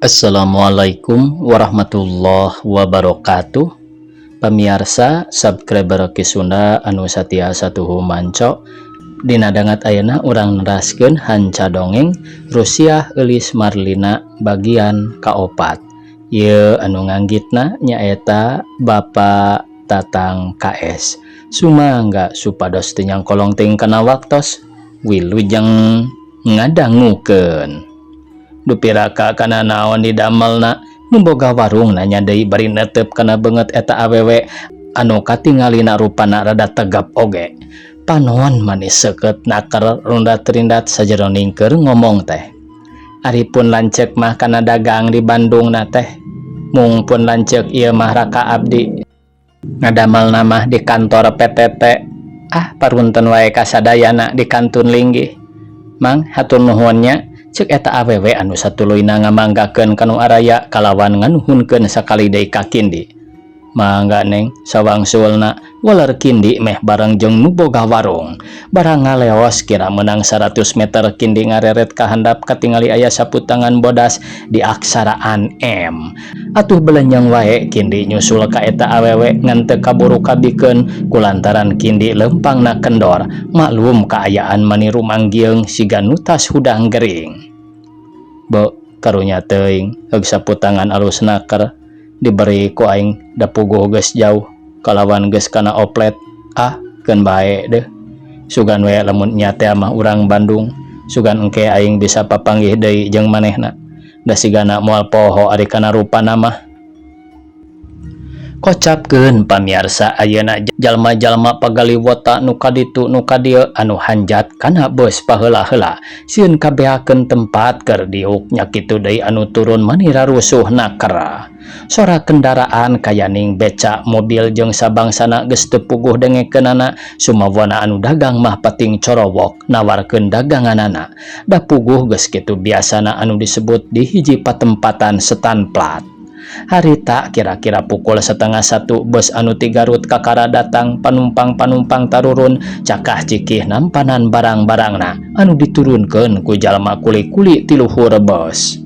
Assalamualaikum warahmatullahi wabarakatuh. Pamiarsa subscriber Ki Sunda anu satia satuhu manco. Dina dangat ayeuna urang neraskeun hanca dongeng Rusiah Eulis Marlina bagian kaopat. Ieu anu nganggitna nyaeta Bapak Tatang KS. Sumangga supados teu nyangkolong teuing kana waktos. Wilujeng ngadangukeun. Dupiraka kana naon didamelna? Nu boga warung nanya deui bari netep kana beungeut eta awewe anu katingalina rupana rada tegap oge. Panon manis seukeut naker rundat-rindat sajeroning keur ngomong teh. Ari pun lanceuk mah kana dagang di Bandung na teh. Mung pun lanceuk ieu mah raka abdi. Ngadamelna mah di kantor PTT. Ah, parunten wae kasadayana di kantun linggih. Mang, hatur nuhun nya. Cek eta awewe anu satuluyna ngamanggakeun kanu araya kalawan nganuhunkeun sakali deui ka Kindi. Mangga, Neng, sawangsulna, waler Kindi meh bareng jeung nu boga warung. Barang ngaleos kira menang 100 meter, Kindi ngareret ka handap, katingali aya saputangan bodas di aksaraan M. Atuh belenyeng wae Kindi nyusul ka eta awewe, ngan teu kaburu kabikeun kulantaran Kindi lempangna kendor, maklum kaayaan mani rumanggieung siga nu tas hudang gering. Be, karunya teuing, heug saputangan alus naker diberi ku aing, da puguh geus jauh kalawan geus kana oplet. Ah, keun bae deuh, sugan we lamun nya teh mah urang Bandung, sugan engke aing bisa papanggih deui jeung manehna, da sigana moal poho ari kana rupana mah. Kocapkeun, pamiarsa, ayeuna jalma-jalma pagaliwota nu kaditu nu kadieu anu hanjat kana bus paheula-heula sieun kabeakeun tempat keur diuk, nya kitu deui anu turun mani rarusuh naker. Sora kendaraan kayaning beca, mobil jeung sabangsana geus teu puguh dengekeunana. Sumawana anu dagang mah pating corowok nawarkeun daganganana, da puguh geus kitu biasana anu disebut di hiji patempatan setanplat. Harita kira-kira pukul 12.30 bus anu ti Garut kakara datang. Panumpang-panumpang tarurun, cakah cikih nampanan barang-barangna anu diturunkeun ku jalma kuli-kuli ti luhur bus.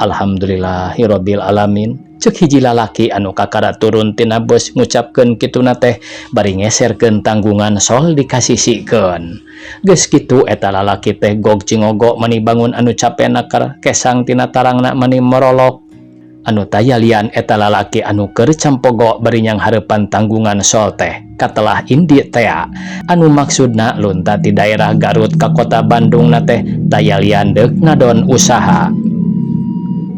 Alhamdulillahirabbil alamin, cek hiji lalaki anu kakara turun tina bus. Ngucapkeun kituna teh bari ngeserkeun tanggungan sol dikasisikeun. Geus kitu eta lalaki teh gog cingogo mani bangun anu cape naker, kesang tina tarangna mani morolok. Anu taya lian eta lalaki anu keur campogo bari nyanghareupan tanggungan sol teh katelah Indi tea, anu maksudna lunta ti daerah Garut ka kota Bandung na teh taya lian deuk ngadon usaha.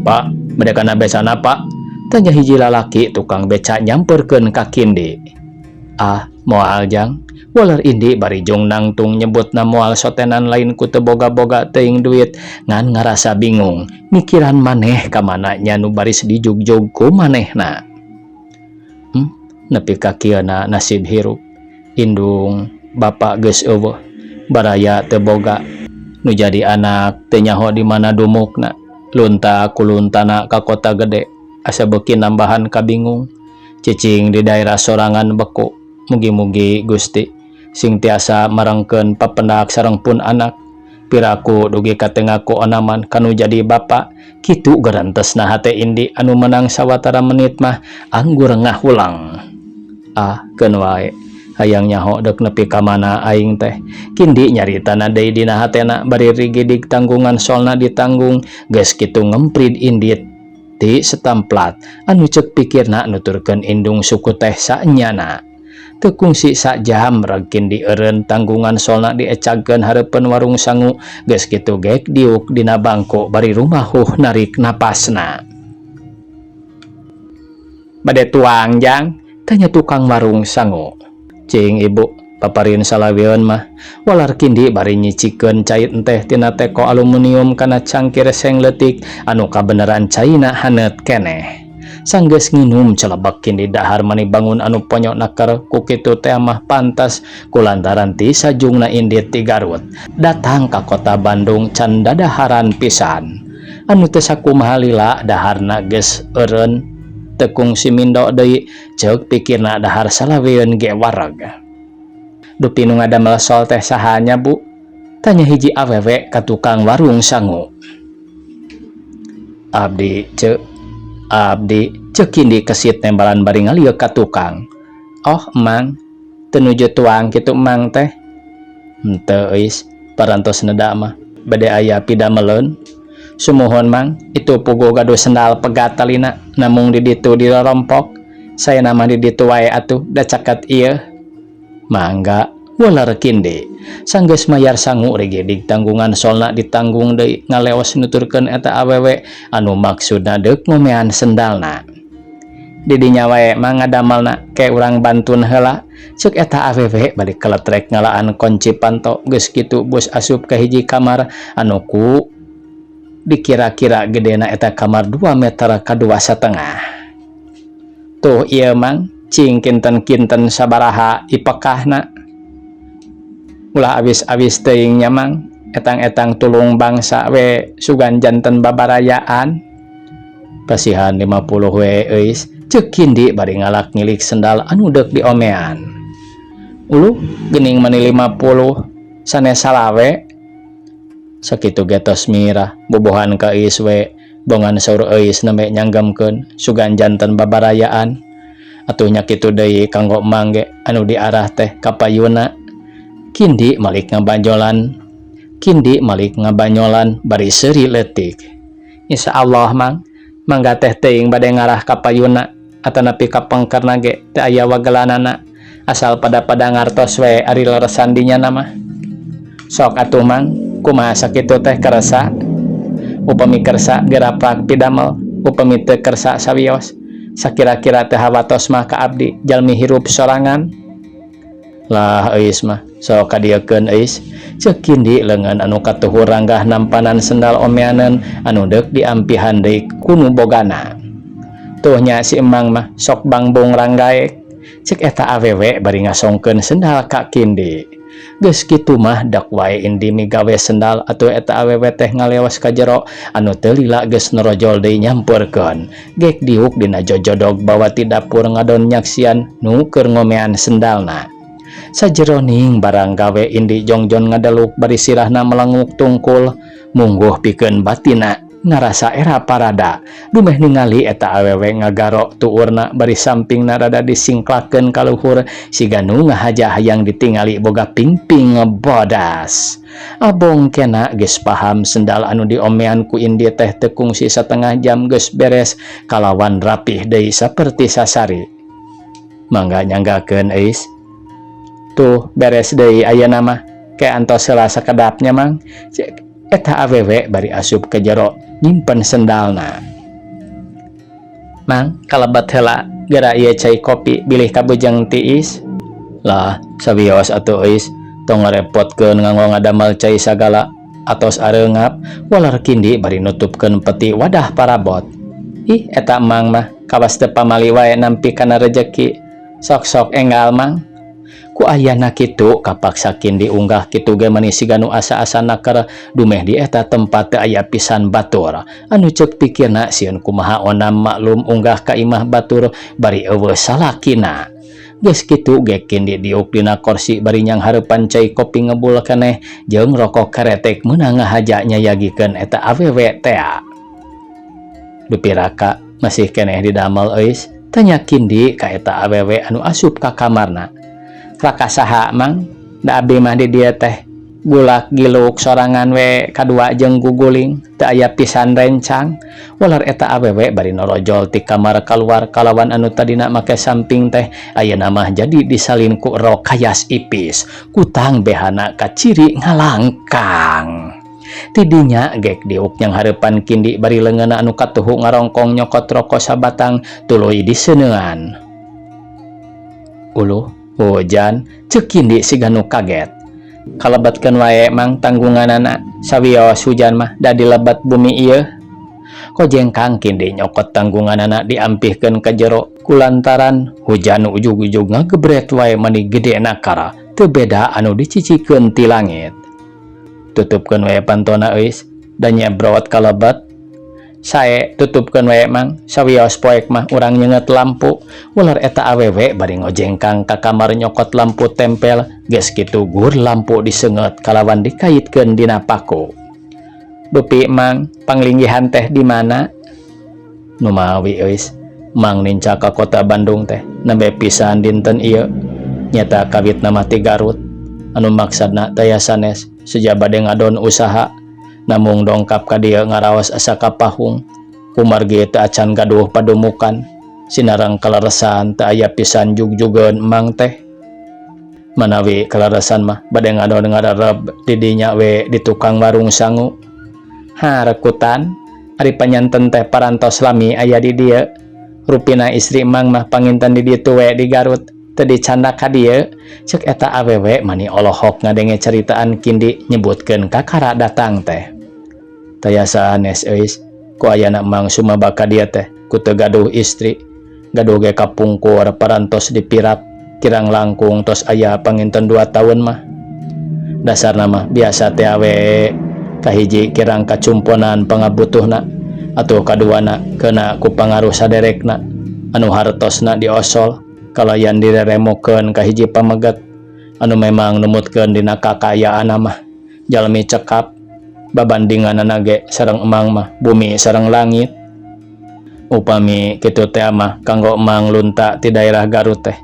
Pak, bade kana becana, Pak? Tanya hiji lalaki tukang beca nyamperkeun ka Kindi. Ah, moal, Jang, waler Indi bari jung nangtung. Nyebutna moal sotenan lain ku teu boga-boga teuing duit, ngan ngarasa bingung mikiran maneh ka mana nya nu baris dijugjug ku manehna. Nepi ka kieu nasib hirup. Indung bapak geus euweuh, baraya teu boga, nu jadi anak teu nyaho di mana dumukna. Lunta kuluntana ka kota gede asa beuki nambahan kabingung. Cicing di daerah sorangan beku. Mugi-mugi Gusti sing tiasa marengkeun papendak sareng pun anak. Piraku dugi ka teu ngaku onaman kanu jadi bapa, kitu garantesna hate Indi anu menang sawatara menit mah anggur ngahulang. Ah, keun wae, hayang nyaho dek nepi ka mana aing teh, Kindi nyaritana deui dina hatena bari rigidig tanggungan solna ditanggung. Geus kitu ngemprid indit ti setamplat anu cek pikirna nuturkeun indung suku teh saenyana. Teu kungsi sajam reg Kindi eureun, tanggungan solna diecagkeun hareupeun warung sangu. Geus kitu gek diuk dina bangku bari rumahuh narik napasna. Bade tuang, Jang? Tanya tukang warung sangu. Cing, Ibu, paparin salaweun mah, walar Kindi bari nyicikeun cai enteh tina teko aluminium kana cangkir seng leutik anu kabeneran caina haneut keneh. Sanggeus nginum celebek Kindi dahar mani bangun anu ponyok naker. Ku kitu teh mah pantas kulantaran ti sajungna indit ti Garut datang ka kota Bandung can dadaharan pisan. Anu teu sakumaha lila daharna geus eureun, teu kungsi mindo deui, ceuk pikirna dahar salaweun ge wareg. Dupi nu ngadamel sol teh saha nya, Bu? Tanya hiji awewe ka tukang warung sangu. Abdi, Ceu, abdi, ceuk Kindi kesit nembalan bari ngalieuk ka tukang. Oh, Emang teu nuju tuang kitu Emang teh? Henteu, Eis, parantos neda mah, bade aya pidameleun. Sumuhun, Mang, itu puguh gaduh sendal pegat talina, namung di ditu dirorompok. Saena mah di ditu wae atuh, da caket ieu. Mangga, walar Kindi. Sanggeus mayar sangu rigidig tanggungan solna ditanggung deui ngaleos nuturkeun eta awewe anu maksudna deuk ngomean sendalna. Di dinya wae, Mang, ngadamelna, ke urang bantun heula, ceuk eta awewe bari keletrek ngalaan kunci panto. Geus kitu bus asup ka hiji kamar anu ku dikira-kira gedena eta kamar 2 meter ka 2,5. Tuh ieu, Mang, cing kinten-kinten sabaraha ipekahna. Ulah awis-awis teuing nya, Mang, etang-etang tulung bangsa we sugan janten babarayaan. Pasihan 50 we, Eis, ceuk Kindi bari ngalak ngilik sendal anu deuk diomean. Uluh, geuning mani 50, sanes salawe. Sakitu ge tos mirah, bobohan ka Eis we, bongan saur Eis nembe nyanggemkeun sugan janten babarayaan. Atuh nya kitu deui kanggo Emang ge anu diarah teh ka payuna. Kindi malik ngabanjolan. Kindi malik ngabanyolan bari seuri leutik. Insyaallah, Mang, mangga teh teuing bade ngarah ka payuna atanapi ka pengkerna ge teu aya wagelanana, asal pada-pada ngartos we ari leresan dinya mah. Sok atuh, Mang, kumaha sakitu teh kersa? Upami kersa geraprak pidamel, upami teu kersa sawios. Sakira-kira teu hawatos mah ka abdi, jalmi hirup sorangan. Lah, Eis mah sok kadieukeun, Eis, ceuk Kindi leungeun anu katuhur ranggah nampanan sendal omeaneun anu deuk diampihan deui ku nu bogana. Tuh nya si Emang mah sok bangbung ranggaek, ceuk eta awewe bari ngasongkeun sendal ka Kindi. Geus kitu mah dak wae Indi migawe sendal atuh eta awewe teh ngaleos ka jero anu teu lila geus norojol deui nyampeurkeun. Gek diuk dina jojodog bawa ti dapur ngadon nyaksian nu keur ngomean sendalna. Sajeroning barang gawe Indi jongjon ngadeluk bari sirahna melenguk tungkul mungguh pikeun batina ngarasa era parada dumeh ningali eta awewe ngagaro tuurna bari sampingna rada disingklakeun ka luhur siga nu ngahaja hayang ditingali boga pingping bodas. Abong kena geus paham sendal anu diomean ku Indi teh teu kungsi satengah jam geus beres kalawan rapih deui saperti sasari. Mangga nyanggakeun, Eis. Tuh beres deui ayeuna mah, ke antos heula sakedapnya, Mang, ceuk eta awewe bari asup ke jero nyimpen sendalna. Mang, kalebet heula geura ieu cai kopi bilih kabujeng tiis. Lah, sawios atuh, Eis, tong ngarepotkeun nganggo ngadamel cai sagala, atos areungap, walar Kindi bari nutupkeun peti wadah parabot. Ih, eta Emang mah kawas teu pamali wae nampi kana rejeki. Sok-sok enggal, Mang. Ku ayana kitu kapaksa Kindi unggah kitu ge mani siga nu asa-asa naker dumeh di eta tempat teu aya pisan batur anu ceuk pikirna sieun kumaha onam maklum unggah ka imah batur bari euweuh salakina. Geus kitu ge Kindi diuk dina korsi bari nyanghareupan cai kopi ngebul keneh jeung rokok keretek meunang ngahaja nyayagikeun eta awewe tea. Dupi raka masih keneh didamel, Eis? Tanya Kindi ka eta awewe anu asup ka kamarna. Raka saha, Mang? Da abdi mah di dieu teh gulak giluk sorangan we kadua jeung guguling, teu aya pisan rencang, walar eta awewe bari norojol ti kamar kaluar kalawan anu tadina make samping teh ayeuna mah jadi disalin ku rok kayas ipis kutang behana kaciri ngalangkang. Tidinya gek diuk nyanghareupan Kindi bari leungeunna anu katuhu ngarongkong nyokot roko sabatang tuluy diseuneuan. Uluh, hujan, ceuk Kindi siga nu kaget. Kalebetkeun wae, Mang, tanggunganana, sawios hujan mah da dilebet bumi ieu. Kojengkang Kindi nyokot tanggunganana diampihkeun ka jero kulantaran hujan ujug-ujug ngagebret wae mani gede nakara teu beda anu dicicikeun ti langit. Tutupkeun wae pantona, Eis, da nyebrot kalebet. Sae, tutupkeun wae, Mang, sawios poek mah urang nyeungeut lampu, ular eta awewe bari ngojengkang ka kamar nyokot lampu tempel. Geus kitu gur lampu diseungeut kalawan dikaitkeun dina paku. Dupi, Mang, panglinggihan teh di mana? Numawi euis Mang nincak ka kota Bandung teh nembe pisan dinten ieu nyata kawitna mah ti Garut anu maksadna taya sanes seja bade ngadon usaha namung dongkap ka dieu ngaraos asa kapahung kumargi teu acan gaduh padumukan sinareng kaleresan teu aya pisan jugjugeun Mang teh. Manawi kaleresan mah bade ngadon ngarereb di dinya we di tukang warung sangu. Ha rekutan ari panyanten teh parantos lami aya di dieu. Rupina istri Mang mah panginten di ditu we di Garut teu dicandak ka dieu ceuk eta awewe mani olohok ngadenge caritaan Kindi nyebutkeun kakara datang teh. Taya sanes euis ku ayana Mang sumaba ka dieu teh ku teu gaduh istri. Gaduh ge kapungkur parantos dipirap kirang langkung tos aya panginten 2 tahun mah. Dasarna mah biasa teh awe kahiji kirang kacumponan pangabutuhna atuh kaduana kena ku pangaruh saderekna anu hartosna diosol kalayan direremokeun ka hiji pameget anu memang numutkeun dina kakayaanna mah jalmi cekap babandinganana ge sareng Emang mah bumi sareng langit. Upami kitu teh mah kanggo Emang lunta ti daerah Garut teh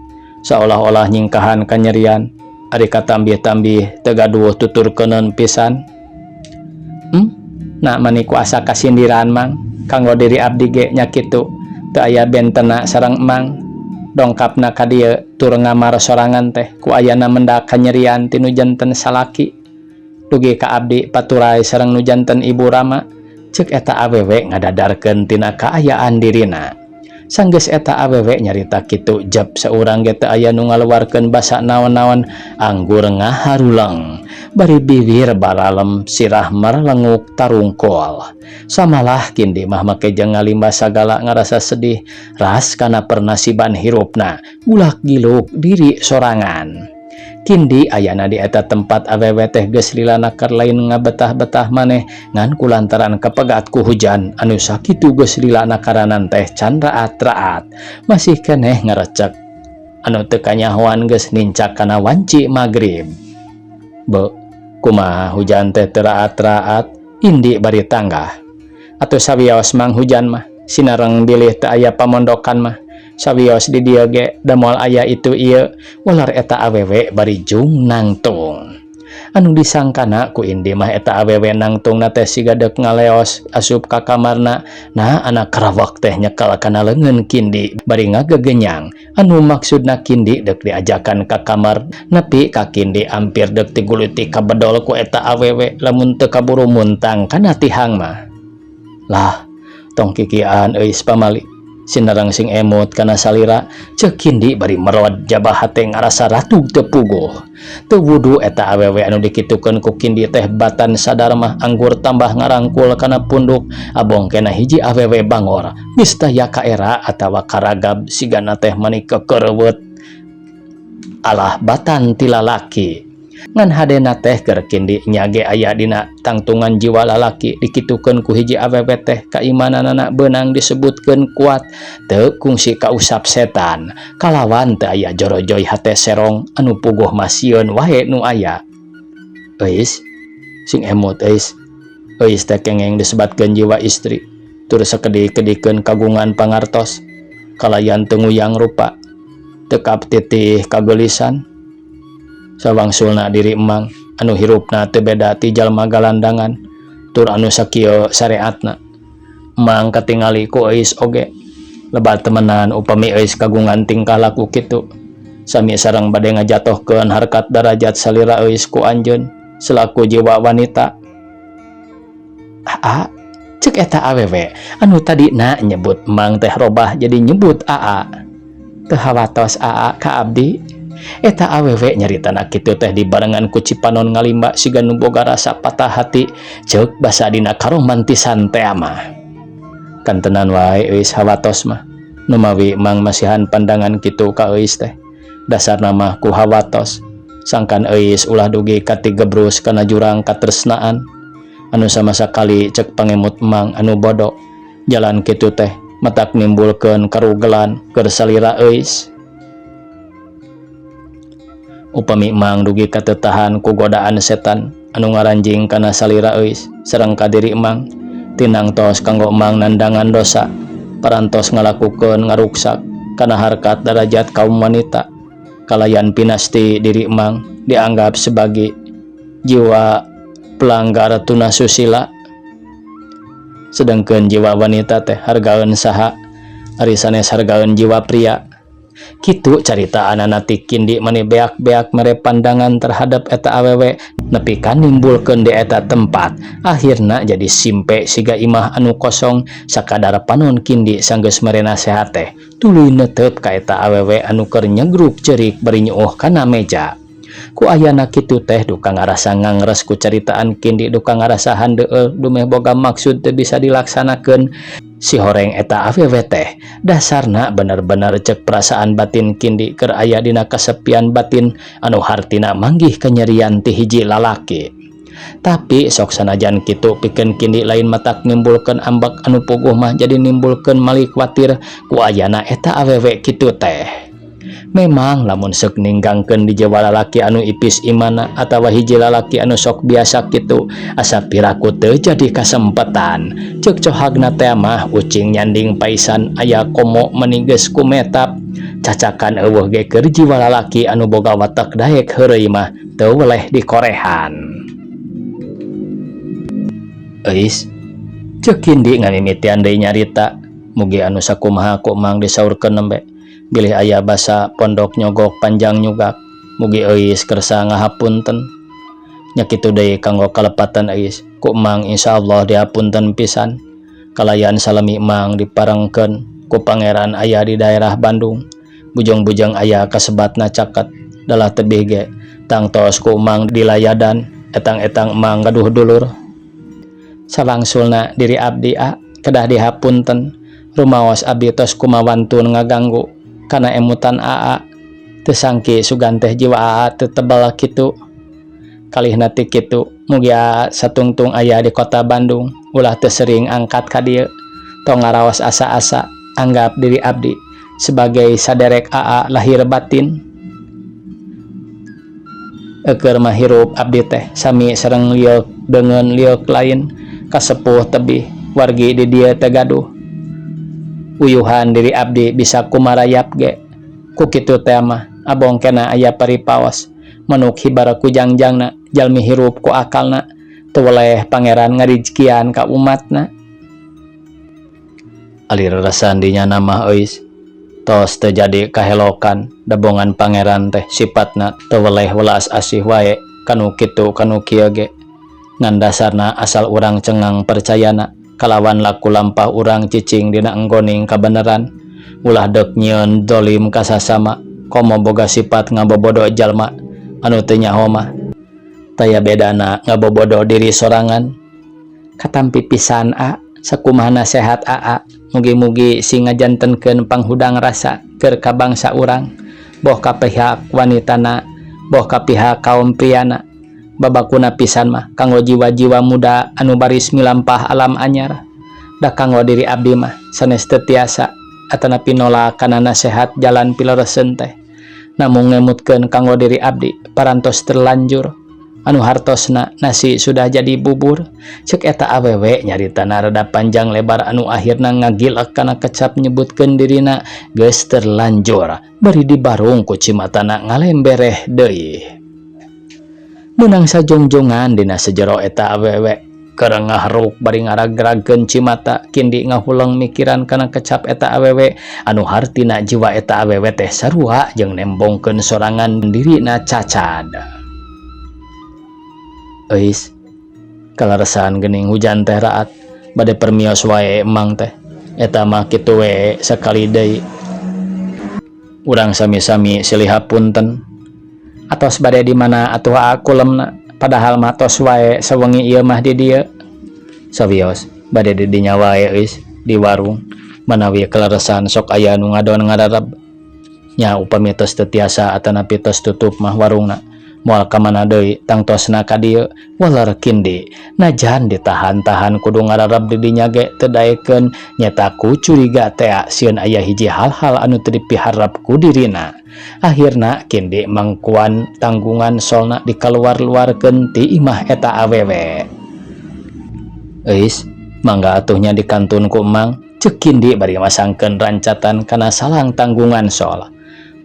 seolah-olah nyingkahan kanyerian ari katambih-tambih teu gaduh tuturkeuneun pisan. Nah mani ku asa kasindiran Mang kanggo diri abdi ge nya kitu teu aya bentena sareng Emang dongkapna ka dieu tur ngamar sorangan teh ku ayana mendak kanyerian ti nu janten salaki dugi ka abdi paturai sareng nu janten ibu rama ceuk eta awewe ngadadarkeun tina kaayaan dirina. Sanggeus eta awewe nyarita kitu jeb saurang ge teu aya nu ngaluarkeun basa naon-naon anggur ngaharuleng bari bibir baralem sirah marlenguk tarungkol. Samalah Kindi mah make jeung ngalimba sagala ngarasa sedih ras kana pernasiban hirupna gulak giluk diri sorangan. Kindi ayana di eta tempat awewe teh geus lilana keur lain ngabetah-betah maneh ngan kulantaran kapegat ku hujan anu sakitu geus lilana karanan teh can raat-raat masih keneh ngarecek anu teu kanyahoan geus nincak kana wanci magrib. Be, kumaha hujan teh teu raat-raat Indi bari tanggah atuh sawios Mang hujan mah sinareng bilih teu aya pamondokan mah sawios di dieu ge da moal aya itu ieu ular eta awewe bari jung nangtung. Anu disangkana ku Indi mah eta awewe nangtungna teh siga deuk ngaleos asup ka kamarna. Nah anak karawak teh nyekel kana leungeun Kindi bari ngagegenyang anu maksudna Kindi deuk diajakan ka kamar nepi ka Kindi ampir deuk tiguluti kabedol ku eta awewe lamun teu kaburu muntang kana tihang mah. Lah tong kikian euis pamali sinareng sing emut kana salira ceuk Kindi bari merod jabah hate ngarasa ratug teu puguh. Teu wudu eta awewe anu dikitukeun ku Kindi teh batan sadar mah anggur tambah ngarangkul kana punduk abong kena hiji awewe bangor geus taya kaera atawa karagab sigana teh mani kekereuweut alah batan ti lalaki. Ngan hadena teh keur Kindi nya ge aya dina tangtungan jiwa lalaki dikitukeun ku hiji awewe teh kaimananana beunang disebutkeun kuat teu kungsi kausap setan kalawan teu aya jorojoy hate serong anu puguh masieun wae nu aya. Euis sing emut euis euis teh kengeng disebatkeun jiwa istri tur sakedik-kedikeun kagungan pangartos kalayan teu nguyang rupa tekap titih kageulisan. Sawangsulna diri Emang anu hirupna teu beda ti jalma galandangan tur anu sakieu sareatna. Emang katingali ku Euis oge lebat temenan upami Euis kagungan tingkah laku kitu sami sareng bade ngajatohkeun harkat darajat salira Euis ku anjeun selaku jiwa wanita. Aa ceuk eta awewe anu tadina nyebut Emang teh robah jadi nyebut aa. Teu hawatos aa ka abdi. Eta awewe nyaritana kitu teh dibarengan ku cipanon ngalimba siga nu boga rasa patah hati ceuk basa dina karomantisan teh mah. Kantenan wae euis hawatos mah numawi Mang masihan pandangan kitu ka euis teh dasarna mah ku hawatos sangkan euis ulah dugi katigebrus kana jurang katresnaan anu sama sakali ceuk pangemut Mang anu bodoh jalan kitu teh matak nimbulkeun karugelan keur salira euis. Upami Mang dugi katetahan ku godaan setan anu ngaranjing kana salira euis sareng ka diri Mang tinang tos kanggo Mang nandangan dosa Parantos ngalakukeun ngaruksak kana harkat darajat kaum wanita. Kalayan pinasti diri emang dianggap sebagai jiwa pelanggar tunasusila. Sedangkan jiwa wanita teh hargaeun saha ari sanes hargaeun jiwa pria. Kitu carita anak ti Kindi mani beak-beak mere pandangan terhadap eta awewe nepi ka nimbulkeun di eta tempat akhirna jadi simpe siga imah anu kosong sakadar panon. Kindi sanggeus mere nasehat teh tuluy netep ka eta awewe anu keur nyegruk cerik bari nyuuh kana meja. Ku ayana kitu teh duka ngarasa ngangres ku caritaan Kindi, duka ngarasa handeueul dumeh boga maksud teu bisa dilaksanakeun. Si horeng eta awewe teh dasarna bener-bener cek perasaan batin Kindi keur aya dina kasepian batin anu hartina manggih kanyerian ti hiji lalaki. Tapi sok sanajan kitu, pikeun Kindi lain matak nimbulkeun ambek anu puguh mah jadi nimbulkeun malik kuatir ku ayana eta awewe kitu teh. Memang lamun sek ninggangkeun di jiwa lalaki anu ipis imana atawa hiji lalaki anu sok biasa kitu, asa piraku teu jadi kasempetan. Cek cohagna teh mah, ucing nyanding paisan aya komo meni geus kumetap cacakan euweuh ge. Keur jiwa lalaki anu boga watek daek heureuy mah teu weleh dikorehan. "Euis," cek Kindi ngamimitian deui nyarita, "mugi anu sakumaha ku Mang disaurkeun nembe bilih aya basa pondok nyogok panjang nyugak. Mugi euis kersa ngahapunten nya. Kitu deui kanggo kalepatan euis, ku Mang insyaallah dihapunten pisan. Kalayan salami Mang diparengkeun ku Pangeran aya di daerah Bandung, bujang-bujang aya kasebatna caket dalah tebih ge tangtos ku Mang dilayadan etang-etang Mang gaduh dulur. Sawangsulna diri abdi a kedah dihapunten, rumaos abdi tos kumawantun ngaganggu kana emutan aa. Teu sangki sugan teh jiwa aa teu tebal kitu. Kalihna ti kitu, mugi aa satungtung aya di kota Bandung ulah teu sering angkat ka dieu. Tong ngaraos asa-asa, anggap diri abdi sebagai saderek aa lahir batin. Eukeur mah hirup abdi teh sami sareng lieuk deungeun lieuk lain, kasepuh tebih wargi di dieu teh gaduh uyuhan diri abdi bisa kumarayap ge. Ku kitu teh mah abong kena aya paripaos, manuk hibar ku jangjangna, jalmi hirup ku akalna, teu weleh Pangeran ngarijkian ka umatna." Alir resan dinya mah euis, tos teu jadi kahelokan. Dabongan Pangeran teh sifatna teu weleh welas asih wae kanu kitu kanu kieu ge, ngan dasarna asal urang cengang percayana kalawan laku lampah urang cicing dina enggoning kabeneran, ulah deuk nyieun dolim ka sasama, komo boga sifat ngabobodo jalma anu teu nyaho mah taya bedana ngabobodo diri sorangan. Katampi pisan a sakumaha nasehat aa, mugi-mugi sing ngajantenkeun panghudang rasa keur ka bangsa urang, boh ka pihak wanitana boh ka pihak kaum priana. Babakuna pisan mah kanggo jiwa-jiwa muda anu baris milampah alam anyar. Da kanggo diri abdi mah sanes teu tiasa atanapi nolak kana nasehat jalan pilereseun teh, namung ngemutkeun kanggo diri abdi parantos terlanjur, anu hartosna nasi sudah jadi bubur. Cek eta awewe nyaritana rada panjang lebar anu akhirna ngagilek kana kecap nyebutkeun dirina geus terlanjur bari dibarung ku cimatana ngalembereh deui. Meunang sajongjongan dina sejero eta awewe keur ngahruk bari ngaragragkeun cimata, Kindi ngahuleng mikiran kana kecap eta awewe anu hartina jiwa eta awewe teh sarua jeung nembongkeun sorangan dirina cacad. "Euis, kaleresan geuning hujan teh raat, bade permios wae emang teh. Eta mah kitu we, sakali deui urang sami-sami silih hapunten. Atos bade di mana atuh aa kulemna, padahal mah tos wae sawengi ieu mah di dieu?" "Sawios bade di dinya wae euis, di warung, manawi kaleresan sok aya nu ngadon ngarareb nya. Upami tos teu tiasa atanapi tos tutup mah warungna, moal ka mana deui, tangtosna ka dieu," waler Kindi. Najan ditahan-tahan kudu ngarareb di dinya ge teu daekeun, nyeta ku curiga tea sieun aya hiji hal-hal anu teu dipiharep ku dirina. Akhirna Kindi mangkuan tanggungan solna dikaluar-luarkeun ti imah eta awewe. "Euis, mangga atuh nya dikantun ku Emang." Ceuk Kindi bari masangkeun rancatan kana salang tanggungan sol.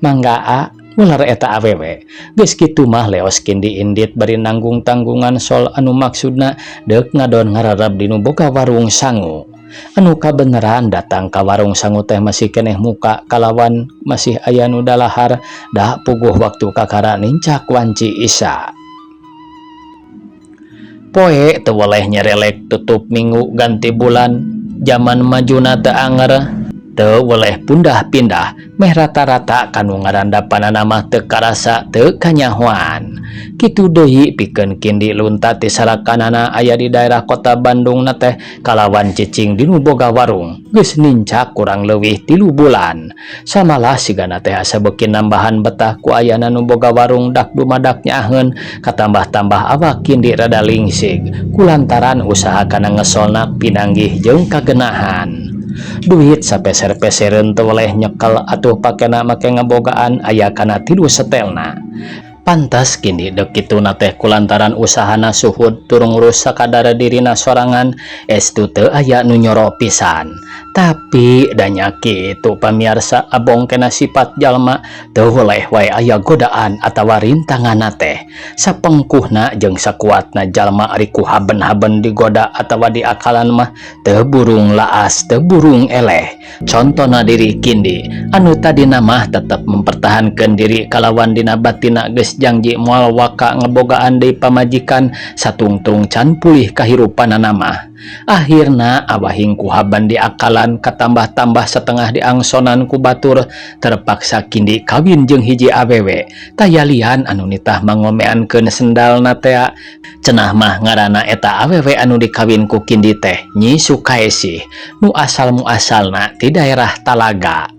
Mangga A, ular eta awewe. Geus kitu mah leos Kindi indit bari nanggung tanggungan sol anu maksudna deuk ngadon ngararab dinu boga warung sangu. Anu kabeneran datang ka warung sangu teh masih keneh muka kalawan masih aya nu dalahar da puguh waktu kakara nincak wanci Isya. Poe teu weleh nyerelek tutup minggu ganti bulan jaman majuna teu anger teu weleh pundah-pindah meh rata-rata kanu ngarandapanana mah teu karasa teu kanyahoan. Kitu deui pikeun Kindi lunta ti sarakanana aya di daerah kota Bandung na teh kalawan cicing di nu boga warung geus nincak kurang leuwih 3 bulan. Samalah sigana teh asa beuki nambahan betah ku ayana nu boga warung dak dumadak nyaaheun katambah-tambah awak Kindi rada lingsig kulantaran usaha kana ngesolna pinanggih jeung kagenahan. Duit sapeser-pesereun teu weleh nyekel atuh pakena make ngabogaan aya kana tilu setelna. Pantas Kindi deuk kituna teh kulantaran usahana suhud tur ngurus sakadar dirina sorangan estu teu aya nu nyoro pisan. Tapi da nya kitu pamiarsa, abong kena sifat jalma teu weleh wae aya godaan atawa rintanganna teh. Sapengkuhna jeung sakuatna jalma ari ku haben-haben digoda atawa diakalan mah teu burung laas teu burung eleh. Contona diri Kindi anu tadina mah tetep mempertahankeun diri kalawan dina batinna geus jangji moal waka ngebogaan deui pamajikan satungtung can pulih kahirupanana mah. Akhirna awahing ku haban diakalan katambah-tambah setengah diangsonan ku batur, terpaksa Kindi kawin jeung hiji awewe taya lian anu nitah mangomeankeun sendalna tea. Cenah mah ngaranna eta awewe anu dikawin ku Kindi teh Nyi Sukaesih nu asal muasalna ti daerah Talaga.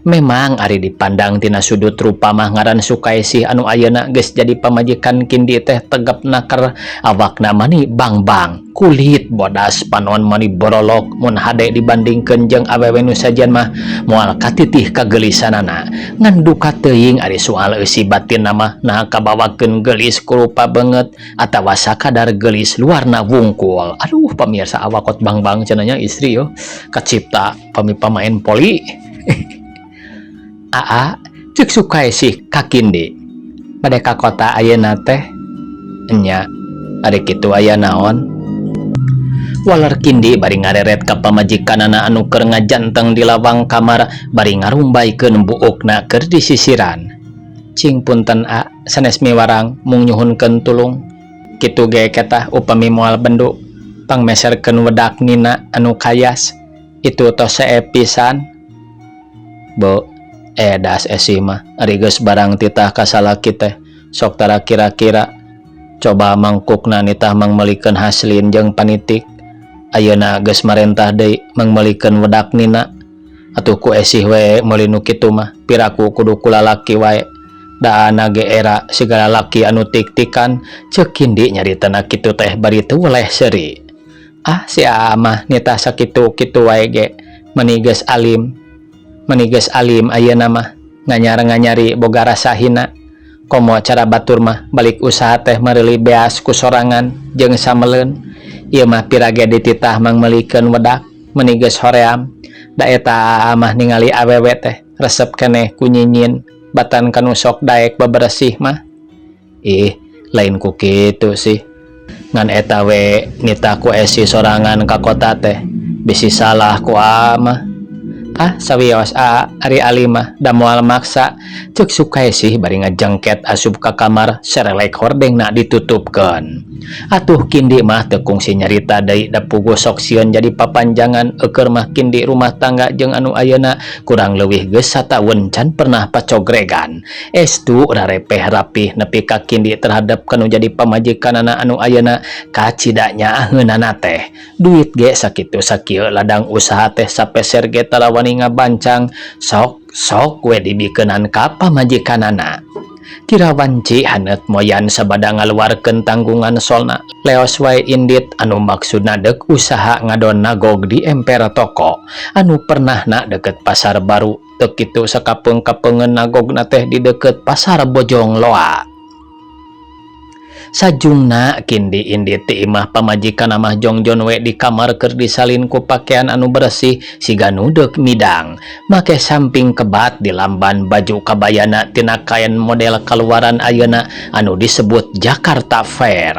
Memang ari dipandang tina sudut rupa mah ngaran Sukaesih anu ayeuna geus jadi pamajikan Kindi teh tegep naker, awakna mani bang-bang, kulit bodas, panon mani borolok. Mun hade dibandingkeun jeung awewe nu sajen mah moal katitih kagelisanana. Ngan duka teuing ari soal eusi batinna mah naha kabawakeun geulis ku rupa beungeut atawa sakadar geulis luarna wungkul. Aduh pamirsa, awak kot bang-bang cenah nya istri yo kacipta pami pamain voli. "Aa," ceuk Sukaesih ka Kindi, "bade ka kota ayeuna teh?" "Enya, ari kitu aya naon?" waler Kindi bari ngareret ka pamajikanana anu keur ngajanteng di lawang kamar bari ngarumbaikeun buukna keur disisiran. "Cing punten a, sanes miwarang mung nyuhunkeun tulung kitu ge ketah upami moal bendu pangmeserkeun wedak Nina anu kayas itu tos seep pisan." "Bo, edas esi mah ari geus barang titah ka salaki teh sok tara kira-kira. Coba mangkukna nitah mangmeulikeun haslin jeung panitik, ayeuna geus marentah deui mangmeulikeun wedak Nina. Atuh ku esih we meuli nu kitu mah, piraku kudu ku lalaki wae, daana ge era siga lalaki anu tik-tikan," ceuk Kindi nyaritana kitu teh bari teu weleh seuri. "Ah, si Aa mah nitah sakitu-kitu wae ge meni geus alim, meni geus alim ayeuna mah nganyar-nganyari boga rasa hina. Komo cara batur mah balik usaha teh mereuli beas ku sorangan jeung sameleun. Ieu mah pira ge dititah mangmeulikeun wedak meni geus hoream. Da eta Aa mah ningali awewe teh resep keneh ku nyinyin batan kanu sok daek beberesih mah." "Ih, lain ku kitu sih, ngan eta we nitah ku esi sorangan ka kota teh bisi salah ku Aa mah." "Ah, sawios a, ari ali mah da moal maksa," ceuk Sukaesih bari ngajengket asup ka kamar serelek hordengna ditutupkeun. Atuh Kindi mah teu kungsi nyarita deui da puguh sok sieun jadi papanjangan. Eukeur mah Kindi rumah tangga jeung anu ayeuna kurang leuwih geus sataun can pernah pacogregan. Estu rarepeh rapih nepi ka Kindi terhadap kanu jadi pamajikanana anu ayeuna kacida nyaaheunana teh. Duit ge sakitu sakieu ladang usaha teh sapeser ge tara wani ngabancang, sok sok we dibikeunan ka pamajikanana. Kira wanci haneut moyan sabada ngaluarkeun tanggungan solna leos wae indit anu maksudna deuk usaha ngadon nagog di emper toko anu pernahna deket pasar baru. Teu kitu sakapeung-kapeungeun nagogna teh di deket pasar Bojong Loa. Sajungna kindi indi ti imah pamajikan mah jongjon we di kamar keur disalin ku pakaian anu bersih siga nu deuk midang. Make samping kebat di lamban baju kabayana tina kain model kaluaran ayeuna anu disebut Jakarta Fair.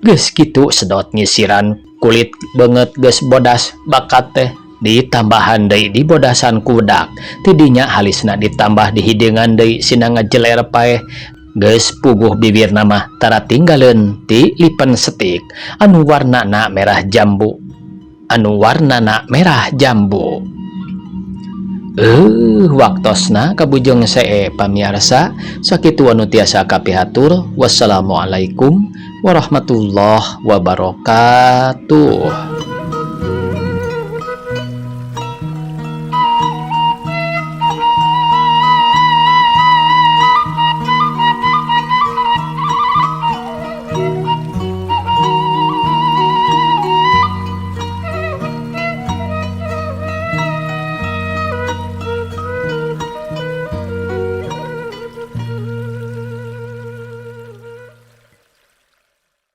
Geus kitu sedot nyisiran kulit beungeut geus bodas bakat teh ditambahan deui dibodasan ku bedak. Tidinya halisna ditambah dihideungan deui sina ngajeler paeh. Geus puguh bibirna mah tara tinggaleun ti lipenstik anu warnana merah jambu, anu warnana merah jambu. Waktosna kabujeng see, pamiarsa. Sakitu anu tiasa kapihatur. Wassalamualaikum warahmatullahi wabarakatuh.